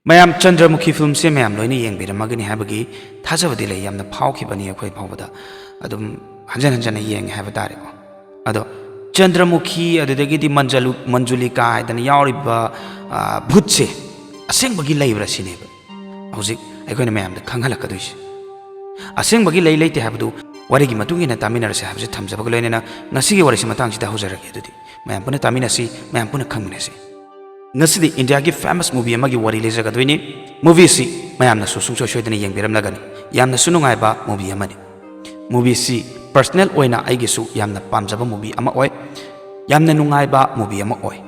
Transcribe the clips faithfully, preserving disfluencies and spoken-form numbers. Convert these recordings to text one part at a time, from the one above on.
ꯃꯌꯥꯝ, ꯆꯟꯗ꯭ꯔꯃꯨꯈꯤ ꯐꯤꯂꯝꯁꯦ ꯃꯌꯥꯝ ꯂꯣꯏꯅ ꯌꯦꯡꯕꯤꯔꯝꯃꯒꯅꯤ ꯍꯥꯏꯕꯒꯤ ꯊꯥꯖꯕꯗꯤ ꯂꯩ꯫ ꯌꯥꯝꯅ ꯐꯥꯎꯈꯤꯕꯅꯤ ꯑꯩꯈꯣꯏ ꯐꯥꯎꯕꯗ꯫ ꯑꯗꯨꯝ ꯍꯟꯖꯟ ꯍꯟꯖꯟꯅ ꯌꯦꯡꯉꯦ ꯍꯥꯏꯕ ꯇꯥꯔꯦꯀꯣ꯫ ꯑꯗꯣ ꯆꯟꯗ꯭ꯔꯃꯨꯈꯤ, ꯑꯗꯨꯗꯒꯤꯗꯤ ꯃꯟꯖꯂꯨ-, ꯃꯟꯖꯨꯂꯤꯀꯥ ꯍꯥꯏꯗꯅ ꯌꯥꯎꯔꯤꯕ, ꯑ, ꯚꯨꯠꯁꯦ ꯑꯁꯦꯡꯕꯒꯤ ꯂꯩꯕ꯭ꯔꯥ ꯁꯤꯅꯦꯕ ꯍꯧꯖꯤꯛ ꯑꯩꯈꯣꯏꯅ ꯃꯌꯥꯝꯗ ꯈꯪꯍꯜꯂꯛꯀꯗꯣꯏꯁꯦ꯫ ꯑꯁꯦꯡꯕꯒꯤ ꯂꯩ ꯂꯩꯇꯦ ꯍꯥꯏꯕꯗꯨ ꯋꯥꯔꯤꯒꯤ ꯃꯇꯨꯡ ꯏꯟꯅ ꯇꯥꯃꯤꯟꯅꯔꯁꯦ ꯍꯥꯏꯕꯁꯦ ꯊꯝꯖꯕꯒ ꯂꯣꯏꯅꯅ ꯉꯁꯤꯒꯤ ꯋꯥꯔꯤꯁꯤ ꯃꯇꯥꯡꯁꯤꯗ ꯍꯧꯖꯔꯒꯦ꯫ ꯑꯗꯨꯗꯤ ꯃꯌꯥꯝ ꯄꯨꯟꯅ ꯇꯥꯃꯤꯟꯅꯁꯤ, ꯃꯌꯥꯝ ꯄꯨꯟꯅ ꯈꯪꯃꯤꯟꯅꯁꯤ꯫ ꯉꯁꯤꯗꯤ ꯏꯟꯗꯤꯌꯥꯒꯤ famous movie ꯑꯃꯒꯤ ꯋꯥꯔꯤ ꯂꯤꯖꯒꯗꯣꯏꯅꯤ꯫ Movieꯁꯤ ꯃꯌꯥꯝꯅꯁꯨ ꯁꯨꯡꯁꯣꯏ ꯁꯣꯏꯗꯅ ꯌꯦꯡꯕꯤꯔꯝꯂꯒꯅꯤ꯫ ꯌꯥꯝꯅꯁꯨ ꯅꯨꯡꯉꯥꯏꯕ movie ꯑꯃꯅꯤ꯫ Movieꯁꯤ personal ꯑꯣꯏꯅ ꯑꯩꯒꯤꯁꯨ ꯌꯥꯝꯅ ꯄꯥꯝꯖꯕ movie ꯑꯃ ꯑꯣꯏ, ꯌꯥꯝꯅ ꯅꯨꯡꯉꯥꯏꯕ movie ꯑꯃ ꯑꯣꯏ꯫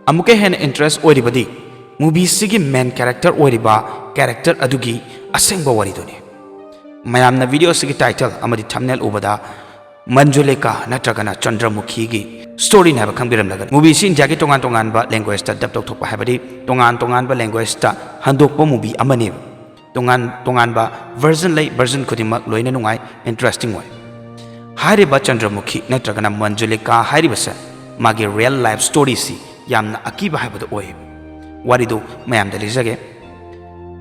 ꯑꯃꯨꯛꯀ ꯍꯦꯟꯅ interest ꯑꯣꯏꯔꯤꯕꯗꯤ movieꯁꯤꯒꯤ main character ꯑꯣꯏꯔꯤꯕ character ꯑꯗꯨꯒꯤ ꯑꯁꯦꯡꯕ ꯋꯥꯔꯤꯗꯨꯅꯤ꯫ ꯃꯌꯥꯝꯅ video ꯑꯁꯤꯒꯤ title ꯑꯃꯗꯤ thumbnail ꯎꯕꯗ ꯃꯟꯖꯨꯂꯤꯀꯥ ꯅꯠꯇ꯭ꯔꯒꯅ ꯆꯟꯗ꯭ꯔꯃꯨꯈꯤꯒꯤ storyꯅꯤ ꯍꯥꯏꯕ ꯈꯪꯕꯤꯔꯝꯂꯒꯅꯤ꯫ Movieꯁꯤ ꯏꯟꯗꯤꯌꯥꯒꯤ ꯇꯣꯉꯥꯟ ꯇꯣꯉꯥꯟꯕ languageꯇ dub ꯇꯧꯊꯣꯛꯄ, ꯍꯥꯏꯕꯗꯤ ꯇꯣꯉꯥꯟ ꯇꯣꯉꯥꯟꯕ language꯫ ꯍꯟꯗꯣꯛꯄ movie ꯑꯃꯅꯦꯕ꯫ ꯇꯣꯉꯥꯟ ꯇꯣꯉꯥꯟꯕ version ꯂꯩ, version ꯈꯨꯗꯤꯡꯃꯛ ꯂꯣꯏꯅ ꯅꯨꯡꯉꯥꯏ, interesting ꯑꯣꯏ꯫ ꯍꯥꯏꯔꯤꯕ ꯆꯟꯗ꯭ꯔꯃꯨꯈꯤ ꯅꯠꯇ꯭ꯔꯒꯅ ꯃꯟꯖꯨꯂꯤꯀꯥ ꯍꯥꯏꯔꯤꯕꯁꯦ ꯃꯥꯒꯤ real life storyꯁꯤ ꯌꯥꯝꯅ ꯑꯀꯤꯕ ꯍꯥꯏꯕꯗꯨ ꯑꯣꯏ꯫ ꯋꯥꯔꯤꯗꯨ ꯃꯌꯥꯝꯗ ꯂꯤꯖꯒꯦ꯫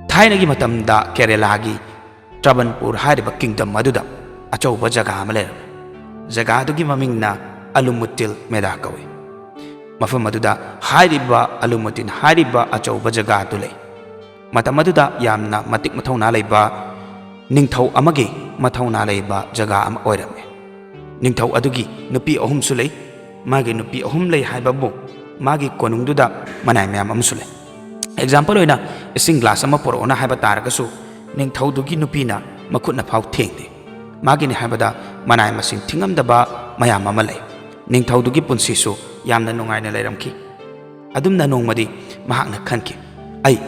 ꯊꯥꯏꯅꯒꯤ ꯃꯇꯝꯗ ꯀꯦꯔꯦꯂꯥꯒꯤ ꯇ꯭ꯔꯕꯟꯄꯨꯔ ꯍꯥꯏꯔꯤꯕ kingdom ꯑꯗꯨꯗ ꯑꯆꯧꯕ ꯖꯒꯥ ꯑꯃ ꯂꯩꯔꯝꯃꯤ꯫ ꯖꯒꯥ ꯑꯗꯨꯒꯤ ꯃꯃꯤꯡꯅ ꯑꯂꯨꯃꯨꯇꯤꯜ ꯃꯦꯗꯥ ꯀꯧꯏ꯫ ꯃꯐꯝ ꯑꯗꯨꯗ ꯍꯥꯏꯔꯤꯕ ꯑꯂꯨꯃꯨꯇꯤꯟ ꯍꯥꯏꯔꯤꯕ ꯑꯆꯧꯕ ꯖꯒꯥ ꯑꯗꯨ ꯂꯩ꯫ ꯃꯇꯝ ꯑꯗꯨꯗ ꯌꯥꯝꯅ ꯃꯇꯤꯛ ꯃꯊꯧꯅꯥ ꯂꯩꯕ ꯅꯤꯡꯊꯧ ꯑꯃꯒꯤ ꯃꯊꯧꯅꯥ ꯂꯩꯕ ꯖꯒꯥ ꯑꯃ ꯑꯣꯏꯔꯝꯃꯤ꯫ ꯅꯤꯡꯊꯧ ꯑꯗꯨꯒꯤ ꯅꯨꯄꯤ ꯑꯍꯨꯝꯁꯨ ꯂꯩ꯫ ꯃꯥꯒꯤ ꯅꯨꯄꯤ ꯑꯍꯨꯝ ꯂꯩ ꯍꯥꯏꯕꯕꯨ ꯃꯥꯒꯤ ꯀꯣꯅꯨꯡꯗꯨꯗ ꯃꯅꯥꯏ ꯃꯌꯥꯝ ꯑꯃꯁꯨ ꯂꯩ꯫ Example ꯑꯣꯏꯅ, ꯏꯁꯤꯡ glass ꯑꯃ ꯄꯨꯔꯛꯑꯣꯅ ꯍꯥꯏꯕ ꯇꯥꯔꯒꯁꯨ ꯅꯤꯡꯊꯧꯗꯨꯒꯤ ꯅꯨꯄꯤꯅ ꯃꯈꯨꯠꯅ ꯐꯥꯎ ꯊꯦꯡꯗꯦ꯫ ꯃꯥꯒꯤꯅꯤ ꯍꯥꯏꯕꯗ ꯃꯅꯥꯏ ꯃꯁꯤꯡ ꯊꯤꯉꯝꯗꯕ ꯃꯌꯥꯝ ꯑꯃ ꯂꯩ꯫ ꯅꯤꯡꯊꯧꯗꯨꯒꯤ ꯄꯨꯟꯁꯤꯁꯨ ꯌꯥꯝꯅ ꯅꯨꯡꯉꯥꯏꯅ ꯂꯩꯔꯝꯈꯤ꯫ ꯑꯗꯨꯝꯅ ꯅꯣꯡꯃꯗꯤ ꯃꯍꯥꯛꯅ ꯈꯟꯈꯤ, "ꯑꯩ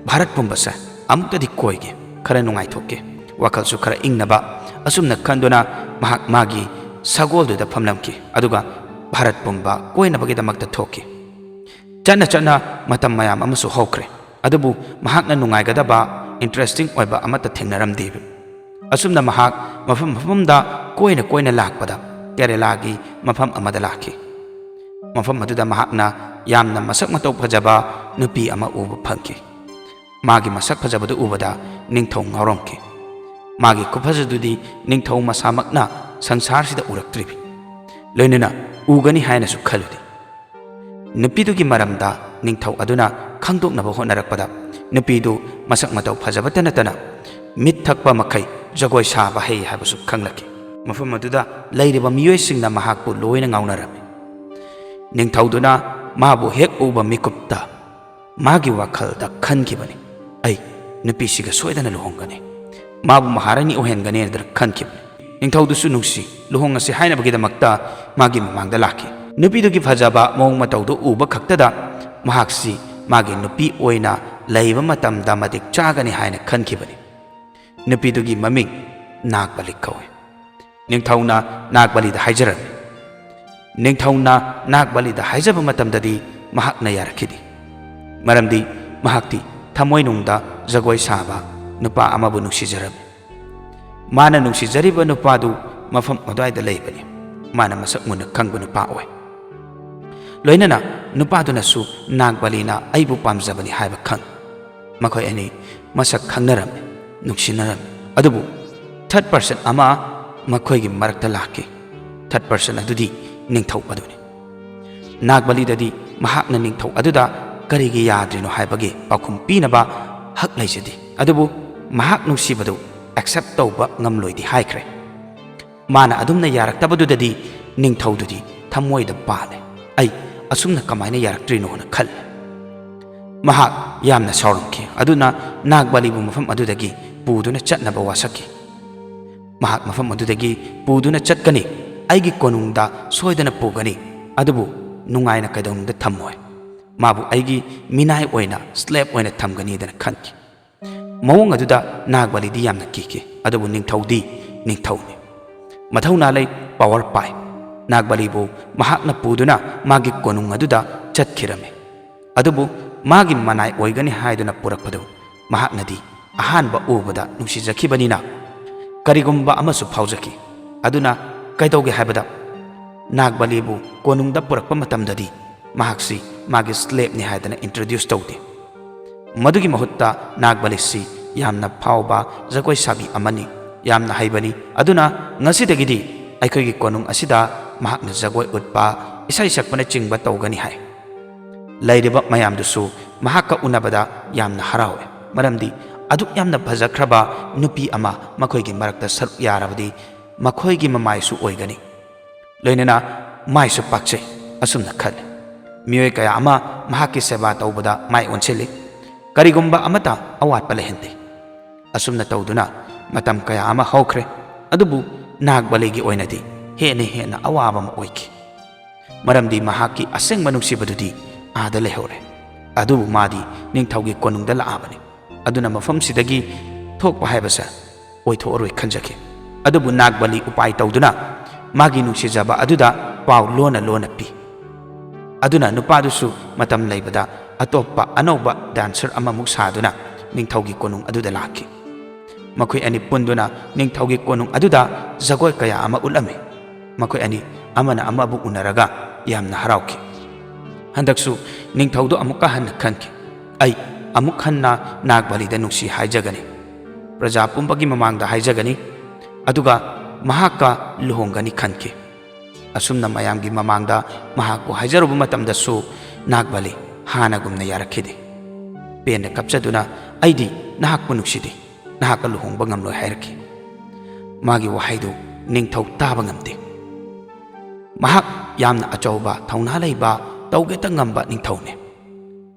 ꯚꯥꯔꯠ ꯄꯨꯝꯕꯁꯦ ꯑꯃꯨꯛꯇꯗꯤ ꯀꯣꯏꯒꯦ, ꯈꯔ ꯅꯨꯡꯉꯥꯏꯊꯣꯛꯀꯦ, ꯋꯥꯈꯜꯁꯨ ꯈꯔ ꯏꯪꯅꯕ", ꯑꯁꯨꯝꯅ ꯈꯟꯗꯨꯅ ꯃꯍꯥꯛ ꯃꯥꯒꯤ ꯁꯒꯣꯜꯗꯨꯗ ꯐꯝꯂꯝꯈꯤ꯫ ꯑꯗꯨꯒ ꯚꯥꯔꯠ ꯄꯨꯝꯕ ꯀꯣꯏꯅꯕꯒꯤꯗꯃꯛꯇ ꯊꯣꯛꯈꯤ꯫ ꯆꯠꯅ ꯆꯠꯅ ꯃꯇꯝ ꯃꯌꯥꯝ ꯑꯃꯁꯨ ꯍꯧꯈ꯭ꯔꯦ꯫ ꯑꯗꯨꯕꯨ ꯃꯍꯥꯛꯅ ꯅꯨꯡꯉꯥꯏꯒꯗꯕ, interesting ꯑꯣꯏꯕ ꯑꯃꯠꯇ ꯊꯦꯡꯅꯔꯝꯗꯦ꯫ ꯑꯁꯨꯝꯅ ꯃꯍꯥꯛ ꯃꯐꯝ ꯃꯐꯝꯗ ꯀꯣꯏꯅ ꯀꯣꯏꯅ ꯂꯥꯛꯄꯗ ꯀꯦꯔꯦꯂꯥꯒꯤ ꯃꯐꯝ ꯑꯃꯗ ꯂꯥꯛꯈꯤ꯫ ꯃꯐꯝ ꯑꯗꯨꯗ ꯃꯍꯥꯛꯅ ꯌꯥꯝꯅ ꯃꯁꯛ ꯃꯇꯧ ꯐꯖꯕ ꯅꯨꯄꯤ ꯑꯃ ꯎꯕ ꯐꯪꯈꯤ꯫ ꯃꯥꯒꯤ ꯃꯁꯛ ꯐꯖꯕꯗꯨ ꯎꯕꯗ ꯅꯤꯡꯊꯧ ꯉꯥꯎꯔꯝꯈꯤ꯫ ꯃꯥꯒꯤ ꯈꯨꯐꯖꯗꯨꯗꯤ ꯅꯤꯡꯊꯧ ꯃꯁꯥꯃꯛꯅ ꯁꯪꯁꯥꯔꯁꯤꯗ ꯎꯔꯛꯇ꯭ꯔꯤꯕꯤ, ꯂꯣꯏꯅꯅ ꯎꯒꯅꯤ ꯍꯥꯏꯅꯁꯨ ꯈꯜꯂꯨꯗꯦ꯫ ꯅꯨꯄꯤꯗꯨꯒꯤ ꯃꯔꯝꯗ ꯅꯤꯡꯊꯧ ꯑꯗꯨꯅ ꯈꯪꯗꯣꯛꯅꯕ ꯍꯣꯠꯅꯔꯛꯄꯗ, ꯅꯨꯄꯤꯗꯨ ꯃꯁꯛ ꯃꯇꯧ ꯐꯖꯕꯇ ꯅꯠꯇꯅ ꯃꯤꯠ ꯊꯛꯄ ꯃꯈꯩ ꯖꯒꯣꯏ ꯁꯥꯕ ꯍꯩ ꯍꯥꯏꯕꯁꯨ ꯈꯪꯂꯛꯈꯤ꯫ ꯃꯐꯝ ꯑꯗꯨꯗ ꯂꯩꯔꯤꯕ ꯃꯤꯑꯣꯏꯁꯤꯡꯅ ꯃꯍꯥꯛꯄꯨ ꯂꯣꯏꯅ ꯉꯥꯎꯅꯔꯝꯃꯤ꯫ ꯅꯤꯡꯊꯧꯗꯨꯅ ꯃꯥꯕꯨ ꯍꯦꯛ ꯎꯕ ꯃꯤꯀꯨꯞꯇ ꯃꯥꯒꯤ ꯋꯥꯈꯜꯗ ꯈꯟꯈꯤꯕꯅꯤ, "ꯑꯩ ꯅꯨꯄꯤꯁꯤꯒ ꯁꯣꯏꯗꯅ ꯂꯨꯍꯣꯡꯒꯅꯤ, ꯃꯥꯕꯨ ꯃꯍꯥꯔꯥꯅꯤ ꯑꯣꯏꯍꯟꯒꯅꯤ" ꯍꯥꯏꯗꯅ ꯈꯟꯈꯤꯕꯅꯤ꯫ ꯅꯤꯡꯊꯧꯗꯨꯁꯨ ꯅꯨꯡꯁꯤ, ꯂꯨꯍꯣꯡꯉꯁꯤ ꯍꯥꯏꯅꯕꯒꯤꯗꯃꯛꯇ ꯃꯥꯒꯤ ꯃꯃꯥꯡꯗ ꯂꯥꯛꯈꯤ꯫ ꯅꯨꯄꯤꯗꯨꯒꯤ ꯐꯖꯕ ꯃꯑꯣꯡ ꯃꯇꯧꯗꯨ ꯎꯕ ꯈꯛꯇꯗ ꯃꯍꯥꯛꯁꯤ ꯃꯥꯒꯤ ꯅꯨꯄꯤ ꯑꯣꯏꯅ ꯂꯩꯕ ꯃꯇꯝꯗ ꯃꯇꯤꯛ ꯆꯥꯒꯅꯤ ꯍꯥꯏꯅ ꯈꯟꯈꯤꯕꯅꯤ꯫ ꯅꯨꯄꯤꯗꯨꯒꯤ ꯃꯃꯤꯡ ꯅꯥꯒꯕꯂꯤ ꯀꯧꯏ꯫ ꯅꯤꯡꯊꯧꯅ ꯅꯥꯒꯕꯂꯤꯗ ꯍꯥꯏꯖꯔꯝꯃꯤ꯫ ꯅꯤꯡꯊꯧꯅ ꯅꯥꯒꯕꯂꯤꯗ ꯍꯥꯏꯖꯕ ꯃꯇꯝꯗꯗꯤ ꯃꯍꯥꯛꯅ ꯌꯥꯔꯛꯈꯤꯗꯦ꯫ ꯃꯔꯝꯗꯤ ꯃꯍꯥꯛꯇꯤ ꯊꯃꯣꯏꯅꯨꯡꯗ ꯖꯒꯣꯏ ꯁꯥꯕ ꯅꯨꯄꯥ ꯑꯃꯕꯨ ꯅꯨꯡꯁꯤꯖꯔꯝꯃꯤ꯫ ꯃꯥꯅ ꯅꯨꯡꯁꯤꯖꯔꯤꯕ ꯅꯨꯄꯥꯗꯨ ꯃꯐꯝ ꯑꯗꯨꯋꯥꯏꯗ ꯂꯩꯕꯅꯤ꯫ ꯃꯥꯅ ꯃꯁꯛ ꯃꯨꯟꯅ ꯈꯪꯕ ꯅꯨꯄꯥ ꯑꯣꯏ꯫ ꯂꯣꯏꯅꯅ ꯅꯨꯄꯥꯗꯨꯅꯁꯨ ꯅꯥꯒꯕꯂꯤꯅ ꯑꯩꯕꯨ ꯄꯥꯝꯖꯕꯅꯤ ꯍꯥꯏꯕ ꯈꯪ꯫ ꯃꯈꯣꯏ ꯑꯅꯤ ꯃꯁꯛ ꯈꯪꯅꯔꯝꯃꯤ, ꯅꯨꯡꯁꯤꯅꯔꯝꯃꯤ꯫ ꯑꯗꯨꯕꯨ ꯊꯔꯗ ꯄꯔꯁꯟ ꯑꯃ ꯃꯈꯣꯏꯒꯤ ꯃꯔꯛꯇ ꯂꯥꯛꯈꯤ꯫ ꯊꯔꯗ ꯄꯔꯁꯟ ꯑꯗꯨꯗꯤ ꯅꯤꯡꯊꯧ ꯑꯗꯨꯅꯤ꯫ ꯅꯥꯒꯕꯂꯤꯗꯗꯤ ꯃꯍꯥꯛꯅ ꯅꯤꯡꯊꯧ ꯑꯗꯨꯗ ꯀꯔꯤꯒꯤ ꯌꯥꯗ꯭ꯔꯤꯅꯣ ꯍꯥꯏꯕꯒꯤ ꯄꯥꯎꯈꯨꯝ ꯄꯤꯅꯕ ꯍꯛ ꯂꯩꯖꯗꯦ꯫ ꯑꯗꯨꯕꯨ ꯃꯍꯥꯛ ꯅꯨꯡꯁꯤꯕꯗꯨ ꯑꯦꯛꯁꯦꯞ ꯇꯧꯕ ꯉꯝꯂꯣꯏꯗꯤ ꯍꯥꯏꯈ꯭ꯔꯦ꯫ ꯃꯥꯅ ꯑꯗꯨꯝꯅ ꯌꯥꯔꯛꯇꯕꯗꯨꯗꯗꯤ ꯅꯤꯡꯊꯧꯗꯨꯗꯤ ꯊꯃꯣꯏꯗ ꯄꯥꯜꯂꯦ꯫ "ꯑꯩ ꯑꯁꯨꯝꯅ ꯀꯃꯥꯏꯅ ꯌꯥꯔꯛꯇ꯭ꯔꯤꯅꯣꯅ" ꯈꯜꯂꯦ꯫ ꯃꯍꯥꯛ ꯌꯥꯝꯅ ꯁꯥꯎꯔꯝꯈꯤ꯫ ꯑꯗꯨꯅ ꯅꯥꯒꯕꯂꯤꯕꯨ ꯃꯐꯝ ꯑꯗꯨꯗꯒꯤ ꯄꯨꯗꯨꯅ ꯆꯠꯅꯕ ꯋꯥꯁꯛꯈꯤ꯫ ꯃꯍꯥꯛ ꯃꯐꯝ ꯑꯗꯨꯗꯒꯤ ꯄꯨꯗꯨꯅ ꯆꯠꯀꯅꯤ, ꯑꯩꯒꯤ ꯀꯣꯅꯨꯡꯗ ꯁꯣꯏꯗꯅ ꯄꯨꯒꯅꯤ, ꯑꯗꯨꯕꯨ ꯅꯨꯡꯉꯥꯏꯅ ꯀꯩꯗꯧꯅꯨꯡꯗ ꯊꯝꯃꯣꯏ꯫ ꯃꯥꯕꯨ ꯑꯩꯒꯤ ꯃꯤꯅꯥꯏ ꯑꯣꯏꯅ, ꯁ꯭ꯂꯦꯕ ꯑꯣꯏꯅ ꯊꯝꯒꯅꯤꯗꯅ ꯈꯟꯈꯤ꯫ ꯃꯑꯣꯡ ꯑꯗꯨꯗ ꯅꯥꯒꯕꯂꯤꯗꯤ ꯌꯥꯝꯅ ꯀꯤꯈꯤ, ꯑꯗꯨꯕꯨ ꯅꯤꯡꯊꯧꯗꯤ ꯅꯤꯡꯊꯧꯅꯤ꯫ ꯃꯊꯧꯅꯥ ꯂꯩ, ꯄꯥꯋꯔ ꯄꯥꯏ꯫ ꯅꯥꯒꯕꯂꯤꯕꯨ ꯃꯍꯥꯛꯅ ꯄꯨꯗꯨꯅ ꯃꯥꯒꯤ ꯀꯣꯅꯨꯡ ꯑꯗꯨꯗ ꯆꯠꯈꯤꯔꯝꯃꯤ꯫ ꯑꯗꯨꯕꯨ ꯃꯥꯒꯤ ꯃꯅꯥꯏ ꯑꯣꯏꯒꯅꯤ ꯍꯥꯏꯗꯨꯅ ꯄꯨꯔꯛꯄꯗꯨ ꯃꯍꯥꯛꯅꯗꯤ ꯑꯍꯥꯟꯕ ꯎꯕꯗ ꯅꯨꯡꯁꯤꯖꯈꯤꯕꯅꯤꯅ ꯀꯔꯤꯒꯨꯝꯕ ꯑꯃꯁꯨ ꯐꯥꯎꯖꯈꯤ꯫ ꯑꯗꯨꯅ ꯀꯩꯗꯧꯒꯦ ꯍꯥꯏꯕꯗ, ꯅꯥꯒꯕꯂꯤꯕꯨ ꯀꯣꯅꯨꯡꯗ ꯄꯨꯔꯛꯄ ꯃꯇꯝꯗꯗꯤ ꯃꯍꯥꯛꯁꯤ ꯃꯥꯒꯤ ꯁ꯭ꯂꯦꯕꯅꯤ ꯍꯥꯏꯗꯅ ꯏꯟꯇ꯭ꯔꯣꯗ꯭ꯌꯨꯁ ꯇꯧꯗꯦ꯫ ꯃꯗꯨꯒꯤ ꯃꯍꯨꯠꯇ ꯅꯥꯒꯕꯂꯤꯁꯤ ꯌꯥꯝꯅ ꯐꯥꯎꯕ ꯖꯒꯣꯏ ꯁꯥꯕꯤ ꯑꯃꯅꯤ, ꯌꯥꯝꯅ ꯍꯩꯕꯅꯤ꯫ ꯑꯗꯨꯅ ꯉꯁꯤꯗꯒꯤꯗꯤ ꯑꯩꯈꯣꯏꯒꯤ ꯀꯣꯅꯨꯡ ꯑꯁꯤꯗ ꯃꯍꯥꯛꯅ ꯖꯒꯣꯏ ꯎꯠꯄ, ꯏꯁꯩ ꯁꯛꯄꯅꯆꯤꯡꯕ ꯇꯧꯒꯅꯤ ꯍꯥꯏ꯫ ꯂꯩꯔꯤꯕ ꯃꯌꯥꯝꯗꯨꯁꯨ ꯃꯍꯥꯛꯀ ꯎꯅꯕꯗ ꯌꯥꯝꯅ ꯍꯔꯥꯎꯋꯦ, ꯃꯔꯝꯗꯤ ꯑꯗꯨꯛ ꯌꯥꯝꯅ ꯐꯖꯈ꯭ꯔꯕ ꯅꯨꯄꯤ ꯑꯃ ꯃꯈꯣꯏꯒꯤ ꯃꯔꯛꯇ ꯁꯔꯨꯛ ꯌꯥꯔꯕꯗꯤ ꯃꯈꯣꯏꯒꯤ ꯃꯃꯥꯏꯁꯨ ꯑꯣꯏꯒꯅꯤ, ꯂꯣꯏꯅꯅ ꯃꯥꯏꯁꯨ ꯄꯥꯛꯆꯩ꯫ ꯑꯁꯨꯝꯅ ꯈꯜꯂꯤ꯫ ꯃꯤꯑꯣꯏ ꯀꯌꯥ ꯑꯃ ꯃꯍꯥꯛꯀꯤ ꯁꯦꯕꯥ ꯇꯧꯕꯗ ꯃꯥꯏ ꯑꯣꯟꯁꯤꯜꯂꯤ꯫ ꯀꯔꯤꯒꯨꯝꯕ ꯑꯃꯠꯇ ꯑꯋꯥꯠꯄ ꯂꯩꯍꯟꯗꯦ꯫ ꯑꯁꯨꯝꯅ ꯇꯧꯗꯨꯅ ꯃꯇꯝ ꯀꯌꯥ ꯑꯃ ꯍꯧꯈ꯭ꯔꯦ꯫ ꯑꯗꯨꯕꯨ ꯅꯥꯒꯕꯂꯤꯒꯤ ꯑꯣꯏꯅꯗꯤ ꯍꯦꯟꯅ ꯍꯦꯟꯅ ꯑꯋꯥꯕ ꯑꯃ ꯑꯣꯏꯈꯤ, ꯃꯔꯝꯗꯤ ꯃꯍꯥꯛꯀꯤ ꯑꯁꯦꯡꯕ ꯅꯨꯡꯁꯤꯕꯗꯨꯗꯤ ꯑꯥꯗ ꯂꯩꯍꯧꯔꯦ꯫ ꯑꯗꯨꯕꯨ ꯃꯥꯗꯤ ꯅꯤꯡꯊꯧꯒꯤ ꯀꯣꯅꯨꯡꯗ ꯂꯥꯛꯑꯕꯅꯤ꯫ ꯑꯗꯨꯅ ꯃꯐꯝꯁꯤꯗꯒꯤ ꯊꯣꯛꯄ ꯍꯥꯏꯕꯁꯦ ꯑꯣꯏꯊꯣꯛꯑꯔꯣꯏ ꯈꯟꯖꯈꯤ꯫ ꯑꯗꯨꯕꯨ ꯅꯥꯒꯕꯂꯤ ꯎꯄꯥꯏ ꯇꯧꯗꯨꯅ ꯃꯥꯒꯤ ꯅꯨꯡꯁꯤꯖꯕ ꯑꯗꯨꯗ ꯄꯥꯎ ꯂꯣꯟꯅ ꯂꯣꯟꯅ ꯄꯤ꯫ ꯑꯗꯨꯅ ꯅꯨꯄꯥꯗꯨꯁꯨ ꯃꯇꯝ ꯂꯩꯕꯗ ꯑꯇꯣꯞꯄ ꯑꯅꯧꯕ ꯗꯥꯟꯁꯔ ꯑꯃꯃꯨꯛ ꯁꯥꯗꯨꯅ ꯅꯤꯡꯊꯧꯒꯤ ꯀꯣꯅꯨꯡ ꯑꯗꯨꯗ ꯂꯥꯛꯈꯤ꯫ ꯃꯈꯣꯏ ꯑꯅꯤ ꯄꯨꯟꯗꯨꯅ ꯅꯤꯡꯊꯧꯒꯤ ꯀꯣꯅꯨꯡ ꯑꯗꯨꯗ ꯖꯒꯣꯏ ꯀꯌꯥ ꯑꯃ ꯎꯠꯂꯝꯃꯤ꯫ ꯃꯈꯣꯏ ꯑꯅꯤ ꯑꯃꯅ ꯑꯃꯕꯨ ꯎꯅꯔꯒ ꯌꯥꯝꯅ ꯍꯔꯥꯎꯈꯤ꯫ ꯍꯟꯗꯛꯁꯨ ꯅꯤꯡꯊꯧꯗꯨ ꯑꯃꯨꯛꯀ ꯍꯟꯅ ꯈꯟꯈꯤ꯫ "ꯑꯩ ꯑꯃꯨꯛ ꯍꯟꯅ ꯅꯥꯒꯕꯂꯤꯗ ꯅꯨꯡꯁꯤ ꯍꯥꯏꯖꯒꯅꯤ, ꯄ꯭ꯔꯖꯥ ꯄꯨꯝꯕꯒꯤ ꯃꯃꯥꯡꯗ ꯍꯥꯏꯖꯒꯅꯤ, ꯑꯗꯨꯒ ꯃꯍꯥꯛꯀ ꯂꯨꯍꯣꯡꯒꯅꯤ" ꯈꯟꯈꯤ꯫ ꯑꯁꯨꯝꯅ ꯃꯌꯥꯝꯒꯤ ꯃꯃꯥꯡꯗ ꯃꯍꯥꯛꯄꯨ ꯍꯥꯏꯖꯔꯨꯕ ꯃꯇꯝꯗꯁꯨ ꯅꯥꯒꯕꯂꯤ ꯍꯥꯟꯅꯒꯨꯝꯅ ꯌꯥꯔꯛꯈꯤꯗꯦ꯫ ꯄꯦꯟꯅ ꯀꯞꯆꯗꯨꯅ, "ꯑꯩꯗꯤ ꯅꯍꯥꯛꯄꯨ ꯅꯨꯡꯁꯤꯗꯦ, ꯅꯍꯥꯛꯀ ꯂꯨꯍꯣꯡꯕ ꯉꯝꯂꯣꯏ" ꯍꯥꯏꯔꯛꯈꯤ꯫ ꯃꯥꯒꯤ ꯋꯥꯍꯩꯗꯨ ꯅꯤꯡꯊꯧ ꯇꯥꯕ ꯉꯝꯗꯦ꯫ ꯃꯍꯥꯛ ꯌꯥꯝꯅ ꯑꯆꯧꯕ, ꯊꯧꯅꯥ ꯂꯩꯕ, ꯇꯧꯒꯦꯇ ꯉꯝꯕ ꯅꯤꯡꯊꯧꯅꯤ꯫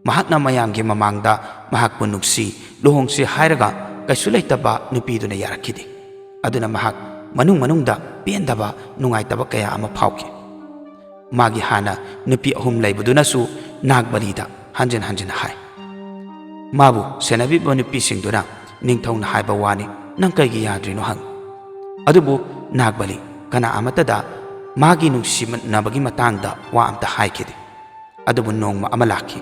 ꯃꯍꯥꯛꯅ ꯃꯌꯥꯝꯒꯤ ꯃꯃꯥꯡꯗ ꯃꯍꯥꯛꯄꯨ ꯅꯨꯡꯁꯤ, ꯂꯨꯍꯣꯡꯁꯤ ꯍꯥꯏꯔꯒ ꯀꯩꯁꯨ ꯂꯩꯇꯕ ꯅꯨꯄꯤꯗꯨꯅ ꯌꯥꯔꯛꯈꯤꯗꯦ꯫ ꯑꯗꯨꯅ ꯃꯍꯥꯛ ꯃꯅꯨꯡ ꯃꯅꯨꯡꯗ ꯄꯦꯟꯗꯕ, ꯅꯨꯡꯉꯥꯏꯇꯕ ꯀꯌꯥ ꯑꯃ ꯐꯥꯎꯈꯤ꯫ ꯃꯥꯒꯤ ꯍꯥꯟꯅ ꯅꯨꯄꯤ ꯑꯍꯨꯝ ꯂꯩꯕꯗꯨꯅꯁꯨ ꯅꯥꯒꯕꯂꯤꯗ ꯍꯟꯖꯤꯟ ꯍꯟꯖꯤꯟ ꯍꯥꯏ꯫ ꯃꯥꯕꯨ ꯁꯦꯟꯅꯕꯤꯕ ꯅꯨꯄꯤꯁꯤꯡꯗꯨꯅ ꯅꯤꯡꯊꯧꯅ ꯍꯥꯏꯕ ꯋꯥꯅꯤ, "ꯅꯪ ꯀꯩꯒꯤ ꯌꯥꯗ꯭ꯔꯤꯅꯣ?" ꯍꯪ꯫ ꯑꯗꯨꯕꯨ ꯅꯥꯒꯕꯂꯤ ꯀꯅꯥ ꯑꯃꯠꯇꯗ ꯃꯥꯒꯤ ꯅꯨꯡꯁꯤꯅꯕꯒꯤ ꯃꯇꯥꯡꯗ ꯋꯥ ꯑꯝꯇ ꯍꯥꯏꯈꯤꯗꯦ꯫ ꯑꯗꯨꯕꯨ ꯅꯣꯡꯃ ꯑꯃ ꯂꯥꯛꯈꯤ꯫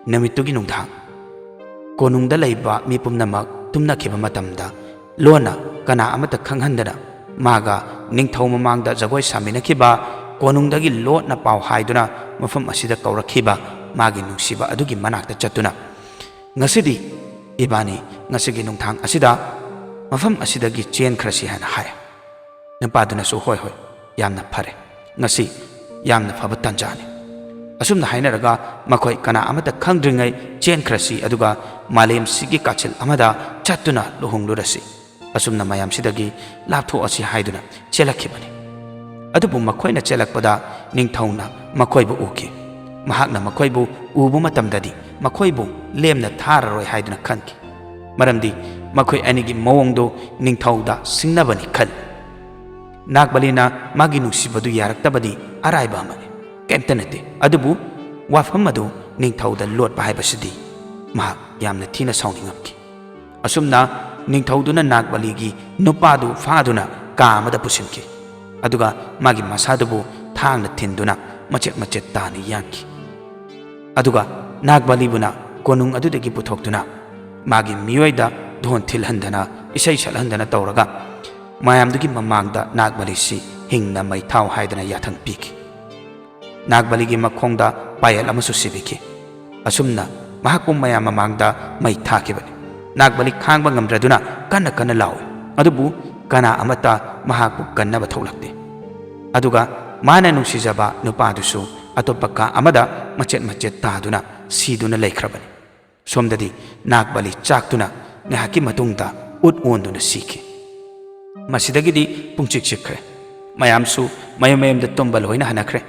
ꯅꯨꯃꯤꯠꯇꯨꯒꯤ ꯅꯨꯡꯗꯥꯡ ꯀꯣꯅꯨꯡꯗ ꯂꯩꯕ ꯃꯤ ꯄꯨꯝꯅꯃꯛ ꯇꯨꯝꯅꯈꯤꯕ ꯃꯇꯝꯗ, ꯂꯣꯟꯅ ꯀꯅꯥ ꯑꯃꯠꯇ ꯈꯪꯍꯟꯗꯅ ꯃꯥꯒ ꯅꯤꯡꯊꯧ ꯃꯃꯥꯡꯗ ꯖꯒꯣꯏ ꯁꯥꯃꯤꯟꯅꯈꯤꯕ, ꯀꯣꯅꯨꯡꯗꯒꯤ ꯂꯣꯠꯅ ꯄꯥꯎ ꯍꯥꯏꯗꯨꯅ ꯃꯐꯝ ꯑꯁꯤꯗ ꯀꯧꯔꯛꯈꯤꯕ ꯃꯥꯒꯤ ꯅꯨꯡꯁꯤꯕ ꯑꯗꯨꯒꯤ ꯃꯅꯥꯛꯇ ꯆꯠꯇꯨꯅ, "ꯉꯁꯤꯗꯤ ꯏꯕꯥꯅꯤ ꯉꯁꯤꯒꯤ ꯅꯨꯡꯗꯥꯡ ꯑꯁꯤꯗ ꯃꯐꯝ ꯑꯁꯤꯗꯒꯤ ꯆꯦꯟꯈ꯭ꯔꯁꯤ" ꯍꯥꯏꯅ ꯍꯥꯏ꯫ ꯅꯨꯄꯥꯗꯨꯅꯁꯨ, "ꯍꯣꯏ, ꯍꯣꯏ, ꯌꯥꯝꯅ ꯐꯔꯦ, ꯉꯁꯤ ꯌꯥꯝꯅ ꯐꯕ ꯇꯥꯟꯖꯥꯅꯤ"꯫ ꯑꯁꯨꯝꯅ ꯍꯥꯏꯅꯔꯒ ꯃꯈꯣꯏ ꯀꯅꯥ ꯑꯃꯠꯇ ꯈꯪꯗ꯭ꯔꯤꯉꯩ ꯆꯦꯟꯈ꯭ꯔꯁꯤ, ꯑꯗꯨꯒ ꯃꯥꯂꯦꯝꯁꯤꯒꯤ ꯀꯥꯆꯤꯜ ꯑꯃꯗ ꯆꯠꯇꯨꯅ ꯂꯨꯍꯣꯡꯂꯨꯔꯁꯤ꯫ ꯑꯁꯨꯝꯅ ꯃꯌꯥꯝꯁꯤꯗꯒꯤ ꯂꯥꯞꯊꯣꯛꯑꯁꯤ ꯍꯥꯏꯗꯨꯅ ꯆꯦꯜꯂꯛꯈꯤꯕꯅꯤ꯫ ꯑꯗꯨꯕꯨ ꯃꯈꯣꯏꯅ ꯆꯦꯜꯂꯛꯄꯗ ꯅꯤꯡꯊꯧꯅ ꯃꯈꯣꯏꯕꯨ ꯎꯈꯤ꯫ ꯃꯍꯥꯛꯅ ꯃꯈꯣꯏꯕꯨ ꯎꯕ ꯃꯇꯝꯗꯗꯤ ꯃꯈꯣꯏꯕꯨ ꯂꯦꯝꯅ ꯊꯥꯔꯔꯣꯏ ꯍꯥꯏꯗꯨꯅ ꯈꯟꯈꯤ꯫ ꯃꯔꯝꯗꯤ ꯃꯈꯣꯏ ꯑꯅꯤꯒꯤ ꯃꯑꯣꯡꯗꯨ ꯅꯤꯡꯊꯧꯗ ꯁꯤꯡꯅꯕꯅꯤ ꯈꯜꯂꯤ꯫ ꯅꯥꯒꯕꯂꯤꯅ ꯃꯥꯒꯤ ꯅꯨꯡꯁꯤꯕꯗꯨ ꯌꯥꯔꯛꯇꯕꯗꯤ ꯑꯔꯥꯏꯕ ꯑꯃꯅꯤ, ꯀꯩꯝꯇ ꯅꯠꯇꯦ꯫ ꯑꯗꯨꯕꯨ ꯋꯥꯐꯝ ꯑꯗꯨ ꯅꯤꯡꯊꯧꯗ ꯂꯣꯠꯄ ꯍꯥꯏꯕꯁꯤꯗꯤ ꯃꯍꯥꯛ ꯌꯥꯝꯅ ꯊꯤꯅ ꯁꯥꯎꯅꯤꯡꯉꯝꯈꯤ꯫ ꯑꯁꯨꯝꯅ ꯅꯤꯡꯊꯧꯗꯨꯅ ꯅꯥꯒꯕꯂꯤꯒꯤ ꯅꯨꯄꯥꯗꯨ ꯐꯥꯗꯨꯅ ꯀꯥ ꯑꯃꯗ ꯄꯨꯁꯤꯟꯈꯤ꯫ ꯑꯗꯨꯒ ꯃꯥꯒꯤ ꯃꯁꯥꯗꯨꯕꯨ ꯊꯥꯡꯅ ꯊꯤꯟꯗꯨꯅ ꯃꯆꯦꯠ ꯃꯆꯦꯠ ꯇꯥꯅ ꯌꯥꯟꯈꯤ꯫ ꯑꯗꯨꯒ ꯅꯥꯒꯕꯂꯤꯕꯨꯅ ꯀꯣꯅꯨꯡ ꯑꯗꯨꯗꯒꯤ ꯄꯨꯊꯣꯛꯇꯨꯅ ꯃꯥꯒꯤ ꯃꯤꯑꯣꯏꯗ ꯙꯣꯟ ꯊꯤꯜꯍꯟꯗꯅ, ꯏꯁꯩ ꯁꯛꯍꯟꯗꯅ ꯇꯧꯔꯒ ꯃꯌꯥꯝꯗꯨꯒꯤ ꯃꯃꯥꯡꯗ ꯅꯥꯒꯕꯂꯤꯁꯤ ꯍꯤꯡꯅ ꯃꯩ ꯊꯥꯎ ꯍꯥꯏꯗꯅ ꯌꯥꯊꯪ ꯄꯤꯈꯤ꯫ ꯅꯥꯒꯕꯂꯤꯒꯤ ꯃꯈꯣꯡꯗ ꯄꯥꯌꯦꯜ ꯑꯃꯁꯨ ꯁꯤꯕꯤꯈꯤ꯫ ꯑꯁꯨꯝꯅ ꯃꯍꯥꯛꯄꯨ ꯃꯌꯥꯝ ꯃꯃꯥꯡꯗ ꯃꯩ ꯊꯥꯈꯤꯕꯅꯤ꯫ ꯅꯥꯒꯕꯂꯤ ꯈꯥꯡꯕ ꯉꯝꯗ꯭ꯔꯗꯨꯅ ꯀꯟꯅ ꯀꯟꯅ ꯂꯥꯎꯏ, ꯑꯗꯨꯕꯨ ꯀꯅꯥ ꯑꯃꯠꯇ ꯃꯍꯥꯛꯄꯨ ꯀꯟꯅꯕ ꯊꯣꯛꯂꯛꯇꯦ꯫ ꯑꯗꯨꯒ ꯃꯥꯅ ꯅꯨꯡꯁꯤꯖꯕ ꯅꯨꯄꯥꯗꯨꯁꯨ ꯑꯇꯣꯞꯄ ꯀꯥ ꯑꯃꯗ ꯃꯆꯦꯠ ꯃꯆꯦꯠ ꯇꯥꯗꯨꯅ ꯁꯤꯗꯨꯅ ꯂꯩꯈ꯭ꯔꯕꯅꯤ꯫ ꯁꯣꯝꯗꯗꯤ ꯅꯥꯒꯕꯂꯤ ꯆꯥꯛꯇꯨꯅ ꯉꯥꯏꯍꯥꯛꯀꯤ ꯃꯇꯨꯡꯗ ꯎꯠ ꯑꯣꯟꯗꯨꯅ ꯁꯤꯈꯤ꯫ ꯃꯁꯤꯗꯒꯤꯗꯤ ꯄꯨꯡꯆꯤꯛ ꯆꯤꯛꯈ꯭ꯔꯦ꯫ ꯃꯌꯥꯝꯁꯨ ꯃꯌꯨꯝ ꯃꯌꯨꯝꯗ ꯇꯨꯝꯕ ꯂꯣꯏꯅ ꯍꯟꯅꯈ꯭ꯔꯦ꯫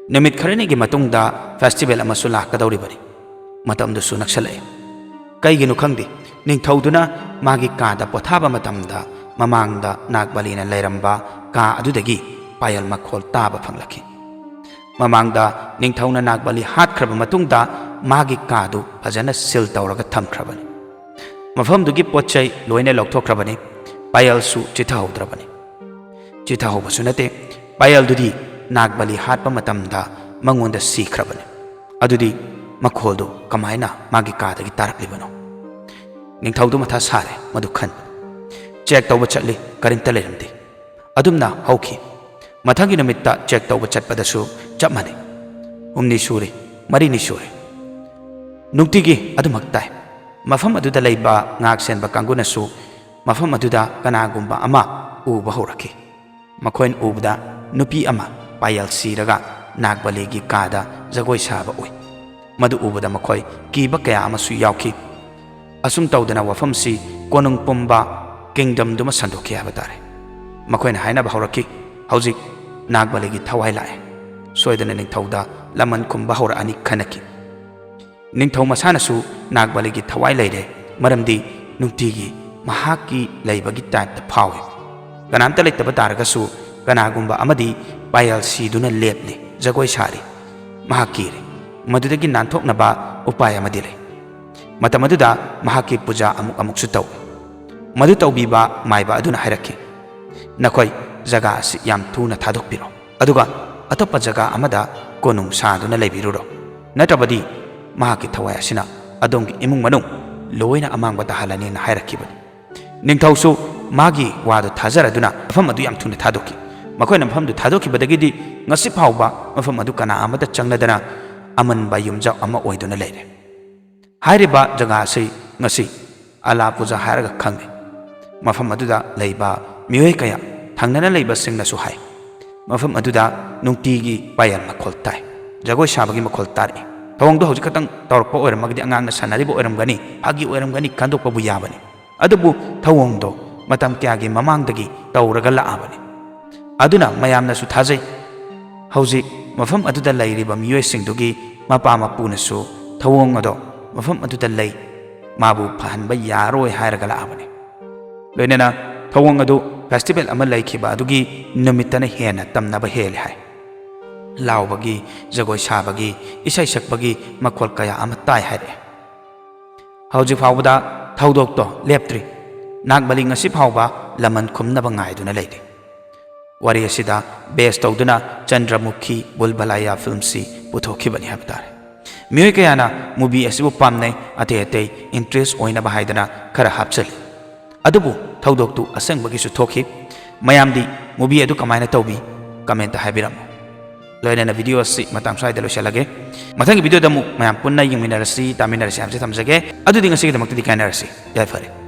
ꯅꯨꯃꯤꯠ ꯈꯔꯅꯤꯒꯤ ꯃꯇꯨꯡꯗ ꯐꯦꯁꯇꯤꯚꯦꯜ ꯑꯃꯁꯨ ꯂꯥꯛꯀꯗꯧꯔꯤꯕꯅꯤ꯫ ꯃꯇꯝꯗꯨꯁꯨ ꯅꯛꯁꯜꯂꯛꯑꯦ꯫ ꯀꯩꯒꯤꯅꯣ ꯈꯪꯗꯦ, ꯅꯤꯡꯊꯧꯗꯨꯅ ꯃꯥꯒꯤ ꯀꯥꯗ ꯄꯣꯊꯥꯕ ꯃꯇꯝꯗ ꯃꯃꯥꯡꯗ ꯅꯥꯒꯕꯂꯤꯅ ꯂꯩꯔꯝꯕ ꯀꯥ ꯑꯗꯨꯗꯒꯤ ꯄꯥꯌꯜ ꯃꯈꯣꯜ ꯇꯥꯕ ꯐꯪꯂꯛꯈꯤ꯫ ꯃꯃꯥꯡꯗ ꯅꯤꯡꯊꯧꯅ ꯅꯥꯒꯕꯂꯤ ꯍꯥꯠꯈ꯭ꯔꯕ ꯃꯇꯨꯡꯗ ꯃꯥꯒꯤ ꯀꯥꯗꯨ ꯐꯖꯅ ꯁꯤꯜ ꯇꯧꯔꯒ ꯊꯝꯈ꯭ꯔꯕꯅꯤ꯫ ꯃꯐꯝꯗꯨꯒꯤ ꯄꯣꯠ ꯆꯩ ꯂꯣꯏꯅ ꯂꯧꯊꯣꯛꯈ꯭ꯔꯕꯅꯤ꯫ ꯄꯥꯌꯜꯁꯨ ꯆꯤꯊꯍꯧꯗ꯭ꯔꯕꯅꯤ꯫ ꯆꯤꯊꯍꯧꯕꯁꯨ ꯅꯠꯇꯦ, ꯄꯥꯌꯜꯗꯨꯗꯤ ꯅꯥꯒꯕꯂꯤ ꯍꯥꯠꯄ ꯃꯇꯝꯗ ꯃꯉꯣꯟꯗ ꯁꯤꯈ꯭ꯔꯕꯅꯤ꯫ ꯑꯗꯨꯗꯤ ꯃꯈꯣꯜꯗꯨ ꯀꯃꯥꯏꯅ ꯃꯥꯒꯤ ꯀꯥꯗꯒꯤ ꯇꯥꯔꯛꯂꯤꯕꯅꯣ? ꯅꯤꯡꯊꯧꯗꯨ ꯃꯊꯥ ꯁꯥꯔꯦ ꯃꯗꯨ ꯈꯟꯕꯗ꯫ ꯆꯦꯛ ꯇꯧꯕ ꯆꯠꯂꯤ, ꯀꯔꯤꯝꯇ ꯂꯩꯔꯝꯗꯦ꯫ ꯑꯗꯨꯝꯅ ꯍꯧꯈꯤ꯫ ꯃꯊꯪꯒꯤ ꯅꯨꯃꯤꯠꯇ ꯆꯦꯛ ꯇꯧꯕ ꯆꯠꯄꯗꯁꯨ ꯆꯞ ꯃꯥꯟꯅꯩ꯫ ꯍꯨꯝꯅꯤ ꯁꯨꯔꯦ, ꯃꯔꯤꯅꯤ ꯁꯨꯔꯦ꯫ ꯅꯨꯡꯇꯤꯒꯤ ꯑꯗꯨꯃꯛ ꯇꯥꯏ꯫ ꯃꯐꯝ ꯑꯗꯨꯗ ꯂꯩꯕ ꯉꯥꯛ ꯁꯦꯟꯕ ꯀꯥꯡꯕꯨꯅꯁꯨ ꯃꯐꯝ ꯑꯗꯨꯗ ꯀꯅꯥꯒꯨꯝꯕ ꯑꯃ ꯎꯕ ꯍꯧꯔꯛꯈꯤ꯫ ꯃꯈꯣꯏꯅ ꯎꯕꯗ ꯅꯨꯄꯤ ꯑꯃ ꯄꯥꯌꯦꯜ ꯁꯤꯔꯒ ꯅꯥꯒꯕꯂꯤꯒꯤ ꯀꯥꯗ ꯖꯒꯣꯏ ꯁꯥꯕ ꯎꯏ꯫ ꯃꯗꯨ ꯎꯕꯗ ꯃꯈꯣꯏ ꯀꯤꯕ ꯀꯌꯥ ꯑꯃꯁꯨ ꯌꯥꯎꯈꯤ꯫ ꯑꯁꯨꯝ ꯇꯧꯗꯅ ꯋꯥꯐꯝꯁꯤ ꯀꯣꯅꯨꯡ ꯄꯨꯝꯕ, ꯀꯤꯡꯗꯝꯗꯨꯃ ꯁꯟꯗꯣꯛꯈꯤ ꯍꯥꯏꯕ ꯇꯥꯔꯦ꯫ ꯃꯈꯣꯏꯅ ꯍꯥꯏꯅꯕ ꯍꯧꯔꯛꯈꯤ, "ꯍꯧꯖꯤꯛ ꯅꯥꯒꯕꯂꯤꯒꯤ ꯊꯋꯥꯏ ꯂꯥꯛꯑꯦ꯫ ꯁꯣꯏꯗꯅ ꯅꯤꯡꯊꯧꯗ ꯂꯃꯟ ꯈꯨꯝꯕ ꯍꯧꯔꯛꯑꯅꯤ" ꯈꯟꯅꯈꯤ꯫ ꯅꯤꯡꯊꯧ ꯃꯁꯥꯅꯁꯨ ꯅꯥꯒꯕꯂꯤꯒꯤ ꯊꯋꯥꯏ ꯂꯩꯔꯦ, ꯃꯔꯝꯗꯤ ꯅꯨꯡꯇꯤꯒꯤ ꯃꯍꯥꯛꯀꯤ ꯂꯩꯕꯒꯤ ꯇꯥꯏꯞꯇ ꯐꯥꯎꯏ꯫ ꯀꯅꯥꯝꯇ ꯂꯩꯇꯕ ꯇꯥꯔꯒꯁꯨ ꯀꯅꯥꯒꯨꯝꯕ ꯑꯃꯗꯤ ꯄꯥꯌꯦꯜ ꯁꯤꯗꯨꯅ ꯂꯦꯞꯂꯤ, ꯖꯒꯣꯏ ꯁꯥꯔꯤ꯫ ꯃꯍꯥꯛ ꯀꯤꯔꯦ꯫ ꯃꯗꯨꯗꯒꯤ ꯅꯥꯟꯊꯣꯛꯅꯕ ꯎꯄꯥꯏ ꯑꯃꯗꯤ ꯂꯩ꯫ ꯃꯇꯝ ꯑꯗꯨꯗ ꯃꯍꯥꯛꯀꯤ ꯄꯨꯖꯥ ꯑꯃꯨꯛ ꯑꯃꯨꯛꯁꯨ ꯇꯧꯏ꯫ ꯃꯗꯨ ꯇꯧꯕꯤꯕ ꯃꯥꯏꯕ ꯑꯗꯨꯅ ꯍꯥꯏꯔꯛꯈꯤ, "ꯅꯈꯣꯏ ꯖꯒꯥ ꯑꯁꯤ ꯌꯥꯝ ꯊꯨꯅ ꯊꯥꯗꯣꯛꯄꯤꯔꯣ, ꯑꯗꯨꯒ ꯑꯇꯣꯞꯄ ꯖꯒꯥ ꯑꯃꯗ ꯀꯣꯅꯨꯡ ꯁꯥꯗꯨꯅ ꯂꯩꯕꯤꯔꯨꯔꯣ, ꯅꯠꯇ꯭ꯔꯕꯗꯤ ꯃꯍꯥꯛꯀꯤ ꯊꯋꯥꯏ ꯑꯁꯤꯅ ꯑꯗꯣꯝꯒꯤ ꯏꯃꯨꯡ ꯃꯅꯨꯡ ꯂꯣꯏꯅ ꯑꯃꯥꯡꯕ ꯇꯥꯍꯜꯂꯅꯤꯅ" ꯍꯥꯏꯔꯛꯈꯤꯕꯅꯤ꯫ ꯅꯤꯡꯊꯧꯁꯨ ꯃꯥꯒꯤ ꯋꯥꯗꯨ ꯊꯥꯖꯔꯗꯨꯅ ꯃꯐꯝ ꯑꯗꯨ ꯌꯥꯝ ꯊꯨꯅ ꯊꯥꯗꯣꯛꯈꯤ꯫ ꯃꯈꯣꯏꯅ ꯃꯐꯝꯗꯨ ꯊꯥꯗꯣꯛꯈꯤꯕꯗꯒꯤꯗꯤ ꯉꯁꯤ ꯐꯥꯎꯕ ꯃꯐꯝ ꯑꯗꯨ ꯀꯅꯥ ꯑꯃꯠꯇ ꯆꯪꯅꯗꯅ ꯑꯃꯟꯕ ꯌꯨꯝꯖꯥꯎ ꯑꯃ ꯑꯣꯏꯗꯨꯅ ꯂꯩꯔꯦ꯫ ꯍꯥꯏꯔꯤꯕ ꯖꯒꯥ ꯑꯁꯤ ꯉꯁꯤ ꯑꯂꯥ ꯄꯨꯖꯥ ꯍꯥꯏꯔꯒ ꯈꯪꯅꯩ꯫ ꯃꯐꯝ ꯑꯗꯨꯗ ꯂꯩꯕ ꯃꯤꯑꯣꯏ ꯀꯌꯥ, ꯊꯪꯅꯅ ꯂꯩꯕꯁꯤꯡꯅꯁꯨ ꯍꯥꯏ, ꯃꯐꯝ ꯑꯗꯨꯗ ꯅꯨꯡꯇꯤꯒꯤ ꯄꯥꯌꯦꯜ ꯃꯈꯣꯜ ꯇꯥꯏ, ꯖꯒꯣꯏ ꯁꯥꯕꯒꯤ ꯃꯈꯣꯜ ꯇꯥꯔꯛꯏ꯫ ꯊꯧꯑꯣꯡꯗꯣ ꯍꯧꯖꯤꯛ ꯈꯛꯇꯪ ꯇꯧꯔꯛꯄ ꯑꯣꯏꯔꯝꯃꯒꯗꯤ, ꯑꯉꯥꯡꯅ ꯁꯥꯟꯅꯔꯤꯕ ꯑꯣꯏꯔꯝꯒꯅꯤ, ꯐꯥꯒꯤ ꯑꯣꯏꯔꯝꯒꯅꯤ ꯈꯟꯗꯣꯛꯄꯕꯨ ꯌꯥꯕꯅꯤ꯫ ꯑꯗꯨꯕꯨ ꯊꯧꯑꯣꯡꯗꯣ ꯃꯇꯝ ꯀꯌꯥꯒꯤ ꯃꯃꯥꯡꯗꯒꯤ ꯇꯧꯔꯒ ꯂꯥꯛꯑꯕꯅꯤ꯫ ꯑꯗꯨꯅ ꯃꯌꯥꯝꯅꯁꯨ ꯊꯥꯖꯩ꯫ ꯍꯧꯖꯤꯛ ꯃꯐꯝ ꯑꯗꯨꯗ ꯂꯩꯔꯤꯕ ꯃꯤꯑꯣꯏꯁꯤꯡꯗꯨꯒꯤ ꯃꯄꯥ ꯃꯄꯨꯅꯁꯨ ꯊꯧꯑꯣꯡ ꯑꯗꯣ ꯃꯐꯝ ꯑꯗꯨꯗ ꯂꯩ, ꯃꯥꯕꯨ ꯐꯍꯟꯕ ꯌꯥꯔꯣꯏ ꯍꯥꯏꯔꯒ ꯂꯥꯛꯑꯕꯅꯤ꯫ ꯂꯣꯏꯅꯅ ꯊꯧꯑꯣꯡ ꯑꯗꯨ ꯐꯦꯁꯇꯤꯚꯦꯜ ꯑꯃ ꯂꯩꯈꯤꯕ ꯑꯗꯨꯒꯤ ꯅꯨꯃꯤꯠꯇꯅ ꯍꯦꯟꯅ ꯇꯝꯅꯕ ꯍꯦꯜꯂꯤ ꯍꯥꯏ꯫ ꯂꯥꯎꯕꯒꯤ, ꯖꯒꯣꯏ ꯁꯥꯕꯒꯤ, ꯏꯁꯩ ꯁꯛꯄꯒꯤ ꯃꯈꯣꯜ ꯀꯌꯥ ꯑꯃ ꯇꯥꯏ ꯍꯥꯏꯔꯛꯑꯦ꯫ ꯍꯧꯖꯤꯛ ꯐꯥꯎꯕꯗ ꯊꯧꯗꯣꯛꯇꯣ ꯂꯦꯞꯇ꯭ꯔꯤ꯫ ꯅꯥꯒꯕꯂꯤ ꯉꯁꯤ ꯐꯥꯎꯕ ꯂꯃꯟ ꯈꯨꯝꯅꯕ ꯉꯥꯏꯗꯨꯅ ꯂꯩꯔꯤ꯫ ꯋꯥꯔꯤ ꯑꯁꯤꯗ ꯕꯦꯁ ꯇꯧꯗꯨꯅ ꯆꯟꯗ꯭ꯔꯃꯨꯈꯤ ꯕꯨꯜꯕꯂꯥꯌꯥ ꯐꯤꯜꯝꯁꯤ ꯄꯨꯊꯣꯛꯈꯤꯕꯅꯤ ꯍꯥꯏꯕ ꯇꯥꯔꯦ꯫ ꯃꯤꯑꯣꯏ ꯀꯌꯥꯅ ꯃꯨꯚꯤ ꯑꯁꯤꯕꯨ ꯄꯥꯝꯅꯩ, ꯑꯇꯩ ꯑꯇꯩ ꯏꯟꯇꯔꯦꯁ ꯑꯣꯏꯅꯕ ꯍꯥꯏꯗꯅ ꯈꯔ ꯍꯥꯞꯆꯜꯂꯤ꯫ ꯑꯗꯨꯕꯨ ꯊꯧꯗꯣꯛꯇꯨ ꯑꯁꯦꯡꯕꯒꯤꯁꯨ ꯊꯣꯛꯈꯤ꯫ ꯃꯌꯥꯝꯗꯤ ꯃꯨꯚꯤ ꯑꯗꯨ ꯀꯃꯥꯏꯅ ꯇꯧꯕꯤ? ꯀꯃꯦꯟꯇ ꯍꯥꯏꯕꯤꯔꯝꯃꯨ꯫ ꯑꯗꯣ ꯑꯩꯅ ꯚꯤꯗꯤꯑꯣ ꯑꯁꯤ ꯃꯇꯥꯡ ꯁ꯭ꯋꯥꯏꯗ ꯂꯣꯏꯁꯤꯜꯂꯒꯦ꯫ ꯃꯊꯪꯒꯤ ꯚꯤꯗꯤꯑꯣꯗ ꯑꯃꯨꯛ ꯃꯌꯥꯝ ꯄꯨꯟꯅ ꯌꯦꯡꯃꯤꯟꯅꯔꯁꯤ, ꯇꯥꯃꯤꯟꯅꯔꯁꯤ ꯍꯥꯏꯕꯁꯤ ꯊꯝꯖꯒꯦ꯫ ꯑꯗꯨꯗꯤ ꯉꯁꯤꯒꯤꯗꯃꯛꯇꯗꯤ ꯀꯥꯏꯅꯔꯁꯤ꯫ ꯌꯥꯏꯐꯔꯦ꯫